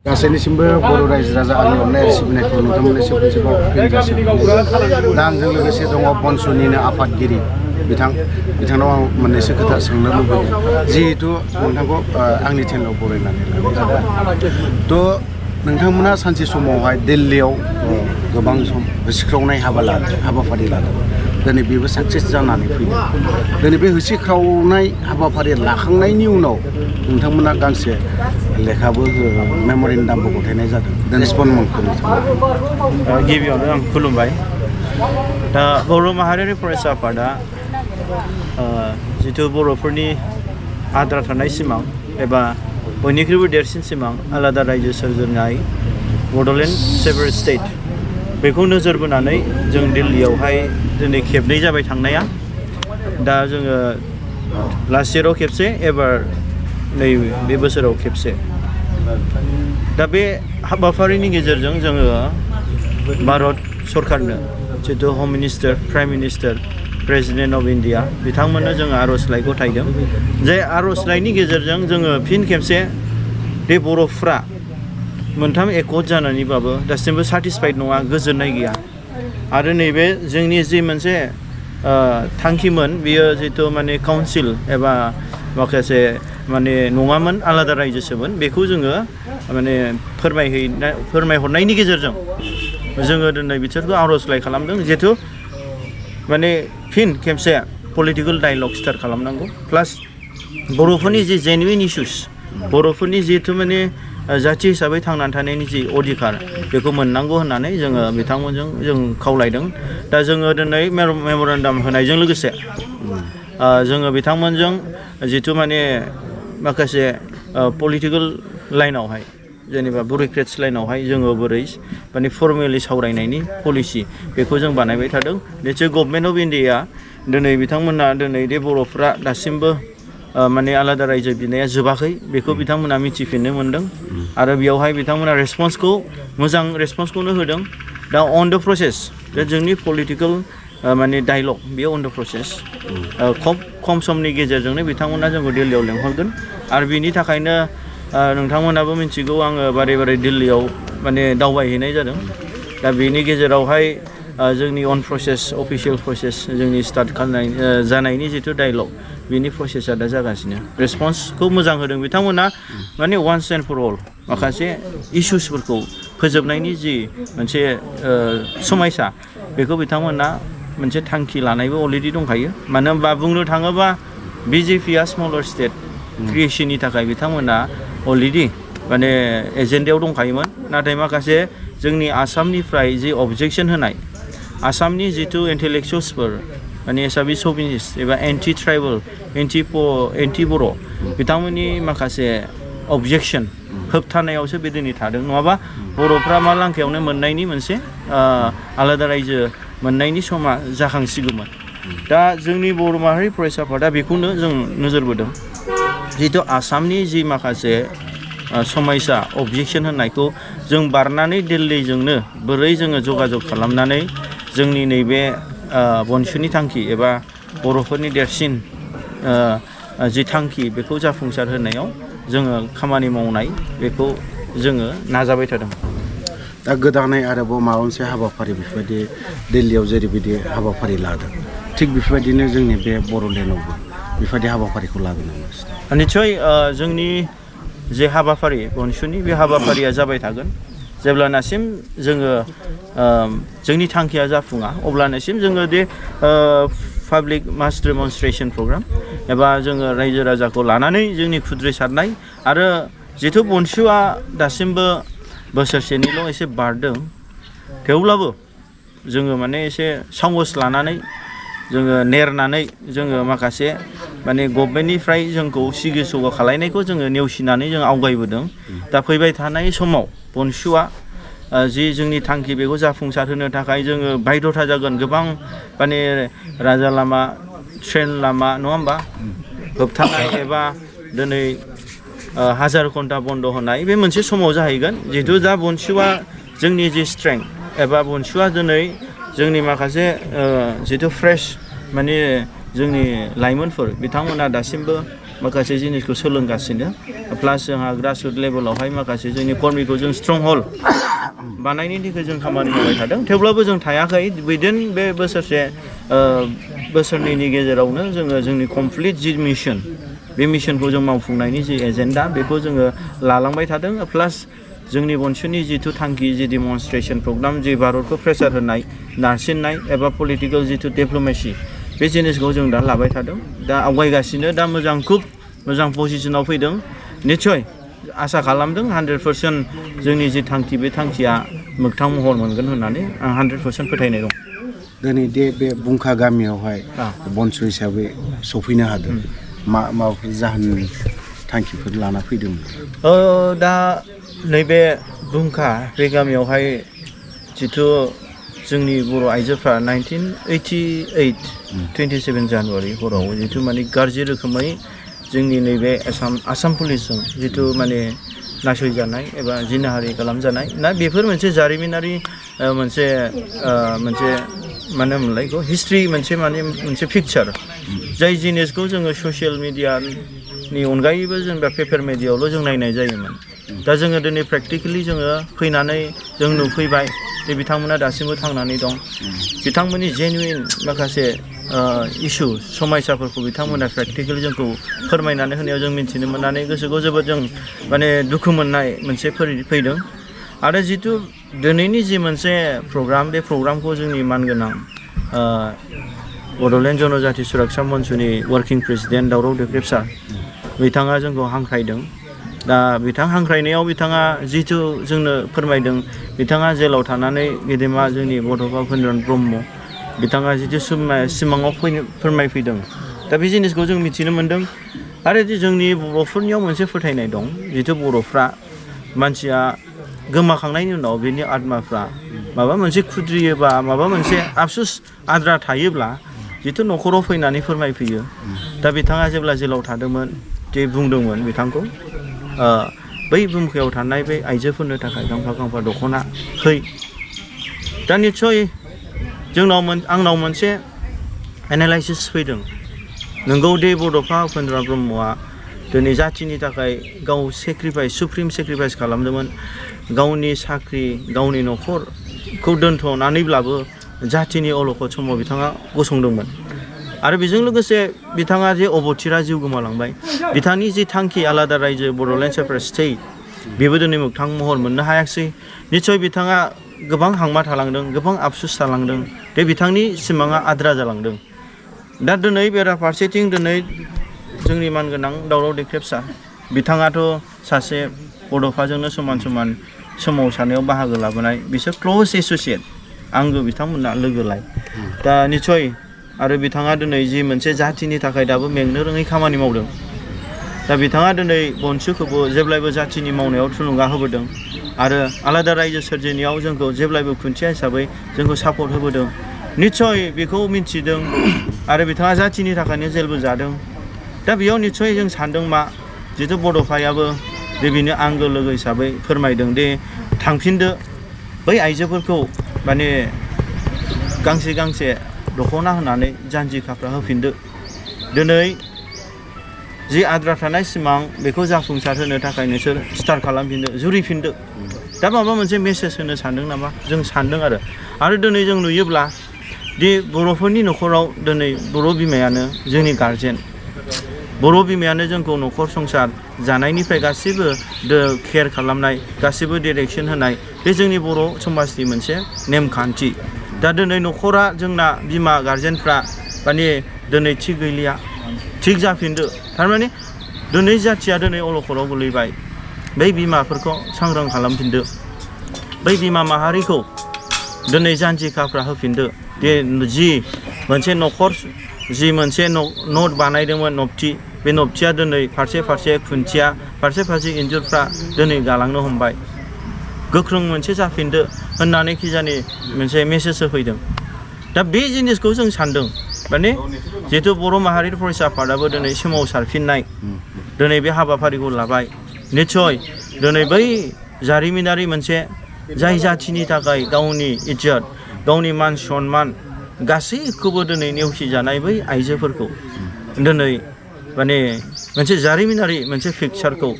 गासैनिसिमबो बर' रायजो राजा आंनि अननाय आरो सिबिनायखौ नोंथांमोननिसिम खनसेबाव फिन जासिहरनाय दा आंजों लोगोसे दङ बनसुनिनो आफादगिरि बिथांनाव आं मोननैसो खोथा सोंनो लुबैदों जिहेथु नोंथांखौ आंनि चेनेलाव बरायनानै लानाय जाबाय थ' नोंथांमोना सानसे समावहाय दिल्लीयाव गोबां सम होसिख्रावनाय हाबाफारि लादों दिनै बेबो साक्सेस जानानै फैदों दिनै बे होसिख्रावनाय हाबाफारि लाखांनायनि उनाव नोंथांमोना गांसे लेखाबो मेम'रेन्डामबो गथायनाय जादों रेसपन्ड मोनखोनो गिबियावनो आं खुलुमबाय दा बर' माहारियारि फरायसा आफादा जिथु बर'फोरनि आद्रा थानाय सिमां एबा बयनिख्रुइबो देरसिन सिमां आलादा रायजो सोरजिनाय बड'लेण्ड सेपारेट स्टेट बेखौ नोजोर बोनानै जों दिल्लीयावहाय दिनै खेबनै जाबाय थांनाया दा जोङो लास्ट इयाराव खेबसे एबार नै बे बोसोराव खेबसे दा बे हाबाफारिनि गेजेरजों जोङो भारत सरकारनो जितु हम minister prime minister president of India बिथांमोननो जोङो आर'जलाइ गथायदों जे आर'जलाइनि गेजेरजों जोङो फिन खेबसे बे बर'फ्रा मोनथाम एकर्ड जानानैबाबो दासिमबो साटिसफाइड नङा गोजोननाय गैया आरो नैबे जोंनि जि मोनसे थांखिमोन बियो जितु माने काउन्सिल एबा माखासे माने नङामोन आलादा रायजोसोमोन बेखौ जोङो माने फोरमायहरनायनि गेजेरजों जोङो दिनै बिसोरखौ आर'जलाइ खालामदों जिहेथु माने फिन खेबसे पलिटिकेल डायलग स्टार्ट खालामनांगौ प्लास बर'फोरनि जि जेनुइन इस्युस बर'फोरनि जिहेथु माने जाथि हिसाबै थांनानै थानायनि जि अधिकार बेखौ मोननांगौ होननानै जोङो बिथांमोनजों जों खावलायदों दा जोङो दिनै मेम'रेन्डाम होनायजों लोगोसे जोङो बिथांमोनजों जिथु माने माखासे पलिटिकेल लाइनावहाय जेनेबा बिउरोक्रेट्स लाइनावहाय जोङो बोरै माने फर्मेलि सावरायनायनि पलिसि बेखौ जों बानायबाय थादों निसय गभर्नमेन्ट अफ इन्डिया दिनै बिथांमोना दिनै दे बर'फ्रा दासिमबो माने आलादा रायजो बिनाया जोबाखै बेखौ बिथांमोना मिथिफिननो मोनदों आरो बेयावहाय बिथांमोना रेसपन्सखौ मोजां रेसपन्सखौनो होदों दा अन द प्रसेस बे जोंनि पलिटिकेल माने डायलग बेयो अन द प्रसेस खम समनि गेजेरजोंनो बिथांमोना जोंखौ दिल्लीयाव लेंहरगोन आरो बिनि थाखायनो नोंथांमोनाबो मिथिगौ आङो बारे बारे दिल्लीयाव माने दावबायहैनाय जादों दा बेनि गेजेरावहाय जोंनि अन प्रसेस अफिसियेल प्रसेस जोंनि स्टार्ट खालामनाय जानायनि जिथु डायलग बिनि प्रसेसा दा जागासिनो रेसपन्सखौ मोजां होदों बिथांमोना माने वान्स एन्ड फर अल माखासे इस्युसफोरखौ फोजोबनायनि जि मोनसे समायसा बेखौ बिथांमोना मोनसे थांखि लानायबो अलरेडि दंखायो मानो होनबा बुंनो थाङोबा बिजेपिआ स्मलार स्टेट क्रिएसननि थाखाय बिथांमोना अलरेडि माने एजेन्डायाव दंखायोमोन नाथाय माखासे जोंनि आसामनिफ्राय जि अबजेक्सन होनाय आसामनि जिथु इन्टेलेक्सुवेल्सफोर माने एसामिस सभिनिस्ट एबा एन्टि ट्राइबेल एन्टि बर' बिथांमोननि माखासे अबजेक्सन होबथानायावसो बे दिनै थादों नङाबा बर'फ्रा मा लांखायावनो मोननायनि मोनसे आलादा रायजो मोननायनि समा जाखांसिगौमोन दा जोंनि बर' माहारि फरायसा आफादा बेखौनो जों नोजोर बोदों जिहेतु आसामनि जि माखासे समायसा अबजेक्सन होननायखौ जों बारनानै दिल्लीजोंनो बोरै जोङो जगाजग खालामनानै जोंनि नैबे बनसुनि थांखि एबा बर'फोरनि देरसिन जि थांखि बेखौ जाफुंसार होनायाव जोङो खामानि मावनाय बेखौ जोङो नाजाबाय थादों दा गोदानै आरोबाव माबा मोनसे हाबाफारि बेफोरबायदि दिल्लीयाव जेरैबायदि हाबाफारि लादों थिग बेफोरबायदिनो जोंनि बे बर'लेण्डआवबो बेफोरबायदि हाबाफारिखौ लाबोनो निस्सय जोंनि जे हाबाफारि बनसुनि बे हाबाफारिया जाबाय थागोन जेब्लानासिम जोङो जोंनि थांखिया जाफुङा अब्लानासिम जोङो दे पाब्लिक मास डेमनस्ट्रेशन प्रग्राम एबा जोङो रायजो राजाखौ लानानै जोंनि खुद्रिसारनाय आरो जिथु बनसुआ दासिमबो बोसोरसेनिल' एसे बारदों थेवब्लाबो जोङो माने एसे साहस लानानै जोङो नेरनानै जोङो माखासे माने गभर्नमेन्टनिफ्राय जोंखौ सिगि सग' खालायनायखौ जोङो नेवसिनानै जों आवगायबोदों दा फैबाय थानाय समाव बनसुआ जि जोंनि थांखि बेखौ जाफुंसार होनो थाखाय जोङो बायध'था जागोन गोबां माने राजा लामा ट्रेन लामा नङा होमबा होबथानाय एबा दिनै हाजार घन्टा बन्द होनाय बे मोनसे समाव जाहैगोन जिहेतु दा बनसुआ जोंनि जि स्ट्रेंथ एबा बनसुआ दिनै जोंनि माखासे जितु फ्रेश माने जोंनि लाइमोनफोर बिथांमोना दासिमबो माखासे जिनिसखौ सोलोंगासिनो प्लास जोंहा ग्रासरुट लेभेलावहाय माखासे जोंनि कर्मिखौ जों स्ट्रं हल बानायनायनि थाखाय जों खामानि मावबाय थादों थेवब्लाबो जों थायाखै उइदिन बे बोसोरनैनि गेजेरावनो जोङो जोंनि कमप्लिट जि मिशन बे मिशनखौ जों मावफुंनायनि जि एजेन्डा बेखौ जोङो लालांबाय थादों प्लास जोंनि बनसुनि जिथु थांखि जि डेमनस्ट्रेशन प्रग्राम जि भारतखौ प्रेसार होनाय नारसिननाय एबा पलिटिकेल जिथु डिप्ल'मेसि बे जिनिसखौ जों दा लाबाय थादों दा आवगायगासिनो दा खुब मोजां पजिशनाव फैदों निस्सय आसा खालामदों 100% जोंनि जि थांखि बे थांखिया मोगथां महर मोनगोन होननानै आं 100% फोथायनाय दं दिनै बे बुंखा गामियावहाय बनसु हिसाबै सफैनो हादों माबाफोर जाहोन थांखिफोर लाना फैदोंमोन दा नैबे बुंखा बे गामियावहाय जिथु जोंनि बर' आइजोफ्रा 1988 27 जानुवारि हराव जिथु माने गाज्रि रोखोमै जोंनि नैबे आसाम पुलिसजों जिथु माने नासयजानाय एबा जिनाहारि खालामजानाय ना बेफोर मोनसे जारिमिनारि मोनसे मानो होनोमोनलाय बेखौ हिस्ट्रि मोनसे पिक्चार जाय जिनिसखौ जोङो ससियेल मिडियानि अनगायैबो जेनेबा पेपार मिडियायावल' जों नायनाय जायोमोन दा जोङो दिनै प्रेक्टिकेलि जोङो फैनानै जों नुफैबाय जे बिथांमोना दासिमबो थांनानै दं बिथांमोननि जेनुइन माखासे इसु समयसाफोरखौ बिथांमोना प्रेक्टिकेलि जोंखौ फोरमायनानै होनायाव जों मिन्थिनो मोननानै गोसोखौ जोबोद जों माने दुखु मोननाय मोनसे फैदों आरो जिथु दिनैनि जि मोनसे प्रग्राम बे प्रग्रामखौ जोंनि मानगोनां बड'लेण्ड जनजाति सुरक्षा मन्चनि वार्किं प्रेसिडेन्ट दावराव देख्रेब सार बिथाङा जोंखौ हांख्रायदों दा बिथां हांख्रायनायाव बिथाङा जिथु जोंनो फोरमायदों बिथाङा जेलाव थानानै गेदेमा जोंनि बड'फा उपेन्द्रनाथ ब्रह्म बिथाङा जिथु सिमाङाव फोरमायफैदों दा बे जिनिसखौ जों मिथिनो मोन्दों आरो जोंनि बर'फोरनियाव मोनसे फोथायनाय दं जिथु बर'फ्रा मानसिया गोमाखांनायनि उनाव बिनि आत्माफ्रा माबा मोनसे खुद्रियोबा माबा मोनसे आफसुस आद्रा थायोब्ला जिथु न'खराव फैनानै फोरमायफैयो दा बिथाङा जेब्ला जेलाव थादोंमोन जे बुंदोंमोन बिथांखौ बै बुमखायाव थानाय बै आइजोफोरनो थाखाय गांफा दख'ना है दा निस्सय आंनाव मोनसे एनालाइसिस फैदों नोंगौ दे बड'फा उपेन्द्रनाथ ब्रह्मआ दिनै जाथिनि थाखाय गाव सुप्रिम सेक्रिफाइस खालामदोंमोन गावनि साख्रि गावनि न'खरखौ दोनथ'नानैब्लाबो जाथिनि अलखद समाव बिथाङा गसंदोंमोन आरो बेजों लोगोसे बिथाङा जे अबथिरा जिउ गोमालांबाय बिथांनि जि थांखि आलादा रायजो बड'लेण्ड सेपारेट स्टेट बेबो दिनै मोगथां महर मोननो हायाखिसै निस्सय बिथाङा गोबां हांमा थालांदों गोबां आफसुस थालांदों बे बिथांनि सिमाङा आद्रा जालांदं दा दिनै बेराफारसेथिं दिनै जोंनि मानगोनां दावराव देख्रेब सार बिथाङाथ' सासे बड'फाजोंनो समान सोमावसारनायाव बाहागो लाबोनाय बिसोर क्ल'ज एस'सियेट आंगो बिथांमोनना लोगोलाय दा निस्सय आरो बिथाङा दिनै जि मोनसे जाथिनि थाखाय दाबो मेंनो रोङै खामानि मावदों दा बिथाङा दिनै बनसुखौबो जेब्लायबो जाथिनि मावनायाव थुलुंगा होबोदों आरो आलादा रायजो सोरजिनायाव जोंखौ जेब्लायबो खुन्थिया हिसाबै जोंखौ सापर्ट होबोदों निस्सय बेखौ मिथिदों आरो बिथाङा जाथिनि थाखायनो जेलबो जादों दा बेयाव निस्सय जों सानदों मा जिथु बड'फायाबो जे बेनो आंगो लोगो हिसाबै फोरमायदों दे थांफिनदो बै आइजोफोरखौ माने गांसे दख'ना होनानै जानजि खाफ्रा होफिनदो दिनै जि आद्रा थानाय सिमां बेखौ जाफुंसार होनो थाखाय नोंसोर स्टार्ट खालामफिनदो जुरिफिनदो दा माबा मोनसे मेसेज होनो सानदों नामा जों सानदों आरो दिनै जों नुयोब्ला दि बर'फोरनि न'खराव दिनै बर' बिमायानो जोंनि गारजेन बर' बिमायानो जोंखौ न'खर संसार जानायनिफ्राय गासिबो केयार खालामनाय गासिबो डिरेक्सन होनाय बे जोंनि बर' समाजनि मोनसे नेमखान्थि दा दिनै न'खरा जोंना बिमा गारजेनफ्रा माने दिनै थिग गैलिया थिग जाफिनदो थारमाने दिनै जाथिया दिनै अलखदाव गोलैबाय बै बिमाफोरखौ सांग्रां खालामफिनदो बै बिमा माहारिखौ दिनै जानजि खाफ्रा होफिनदो दे जि मोनसे न'खर जि मोनसे न' बानायदोंमोन नबथि बे नबथिया दिनै फारसे खुन्थिया फारसे इन्जुरफ्रा दिनै गालांनो हमबाय गोख्रों मोनसे जाफिनदो होननानै खिजानि मोनसे मेसेज होफैदों दा बे जिनिसखौ जों सानदों माने जिहेतु बर' माहारि फरायसा आफादाबो दिनै सोमावसारफिननाय दिनै बे हाबाफारिखौ लाबाय निस्सय दिनै बै जारिमिनारि मोनसे जाय जाथिनि थाखाय गावनि इज्जत गावनि मान सन्मान गासैखौबो दिनै नेवसिजानाय बै आइजोफोरखौ दिनै माने मोनसे जारिमिनारि मोनसे पिक्चारखौ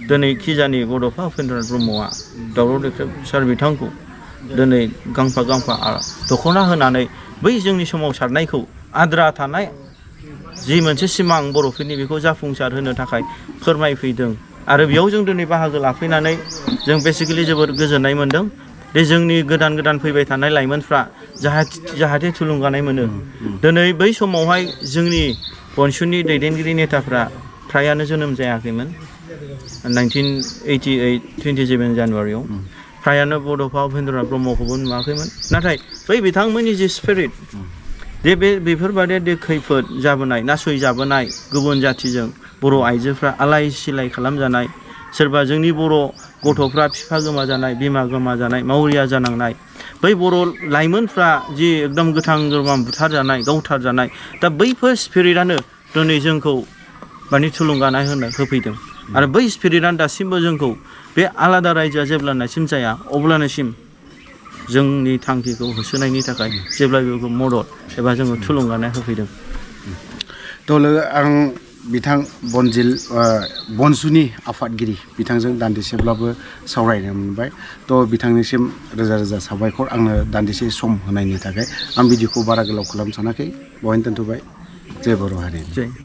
दिनै खिजानि बड'फा उपेन्द्रनाथ ब्रह्मआ दावराव देख्रेब सार बिथांखौ दिनै गांफा गांफा दख'ना होनानै बै जोंनि सोमावसारनायखौ आद्रा थानाय जि मोनसे सिमां बर'फोरनि बेखौ जाफुंसार होनो थाखाय फोरमायफैदों आरो बेयाव जों दिनै बाहागो लाफैनानै जों बेसिकेलि जोबोद गोजोननाय मोनदों दे जोंनि गोदान गोदान फैबाय थानाय लाइमोनफ्रा जाहाथे थुलुंगानाय मोनो दिनै बै समावहाय जोंनि बनसुनि दैदेनगिरि नेताफ्रा फ्रायानो जोनोम जायाखैमोन 1988 27 जानुवारियाव फ्रायानो बड'फा उपेन्द्रनाथ ब्रह्मखौबो नुवाखैमोन नाथाय बै बिथांमोननि जि स्पिरिट दे बेफोरबादि खैफोद जाबोनाय नासयजाबोनाय गुबुन जाथिजों बर' आइजोफ्रा आलाय सिलाय खालामजानाय सोरबा जोंनि बर' गथ'फ्रा बिफा गोमाजानाय बिमा गोमाजानाय मावरिया जानांनाय बै बर' लाइमोनफ्रा जि एकदम गोथां गोरबाम बुथारजानाय गावथारजानाय दा बैफोर स्पिरिटआनो दिनै जोंखौ माने थुलुंगानाय होफैदों आरो बै स्पिरिटआनो दासिमबो जोंखौ बे आलादा रायजोआ जेब्लानासिम जाया अब्लानोसिम जोंनि थांखिखौ होसोनायनि थाखाय जेब्लायबो मदद एबा जोङो थुलुंगानाय होफैदों। थ' लोगो आं बिथां बनसुनि आफादगिरि बिथांजों दान्दिसेब्लाबो सावरायनो मोनबाय थ' बिथांनिसिम रोजा रोजा साबायखर आंनो दान्दिसे सम होनायनि थाखाय आं भिडिअखौ बारा गोलाव खालामनो सानाखै बेवहायनो दोनथ'बाय जय बर' हारि।